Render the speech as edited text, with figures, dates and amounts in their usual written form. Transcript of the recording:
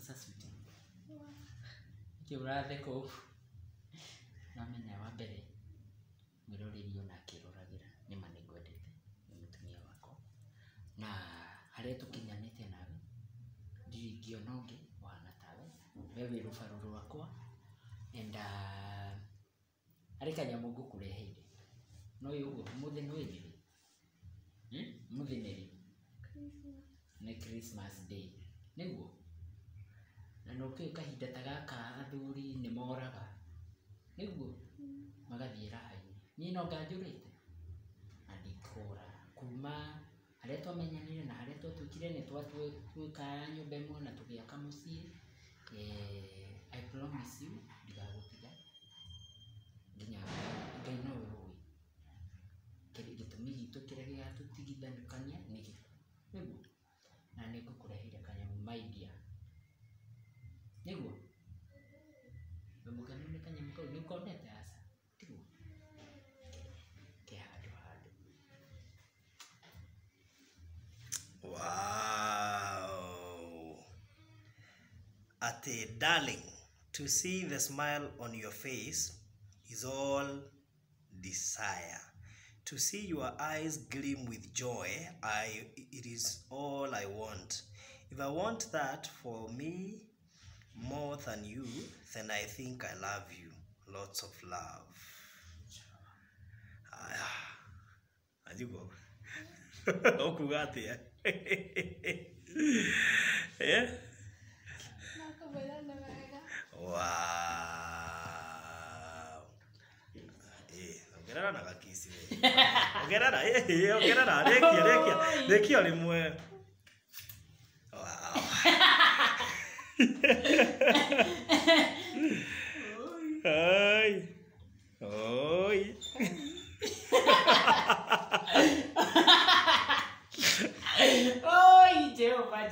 Sasa sweetie, nĩkĩ ũratheka ũguo? Nĩwamenya wa mbere mwĩroreri ona akĩroragĩra nĩma nĩngwendete nĩ mũtumia wakwa na harĩa tũkinyanĩte nawe ndirĩ ingĩona ũngĩ ũhana tawe, we wĩ rũbaro rwakwa and harĩ kanyamũ ngũkũreheire. Nĩũĩ ũguo ũmũthĩ nĩũĩ nĩ rĩ? Ũmũthĩ nĩ rĩ? Nĩ Christmas day nĩguo? Na nĩũkĩũĩ kahinda ta gaka athuri nĩ moraga nĩguo? Magathiĩ raha-inĩ. Niĩ no anga njũrĩte? Na ndikũra kuma harĩa twamenyanire na harĩa twatuĩkire nĩ twatuĩka nyũmba ĩmwe na tũgĩaka mũciĩ. I promise you ndigagũtiga nginya Ngai nowe ũĩ gĩtũmi gitũ kĩrĩa gĩgatũtigithũkania nĩ gĩkuũ nĩguo? Na nĩ ngũkũreheire kanyamũ my dear nĩguo? Wĩ mũkenu nĩ kanyamũ kau nĩ ũkonete aca tiguo? Ke handũ handũ. Wow. Ate darling, to see the smile on your face is all desire. To see your eyes gleam with joy, it is all I want. If I want that for me more than you, then I think I love you. Lots of love. Aya. Anjiguo. Ũkuga atĩa? Eh? Nakũmwĩra nĩ wega. Wow. Eh, ongerera na gakisi we. Ongerera, eh, ongerera, rĩkia, rĩkia. Rĩkia rĩmwe. Wow. Ai. Oi.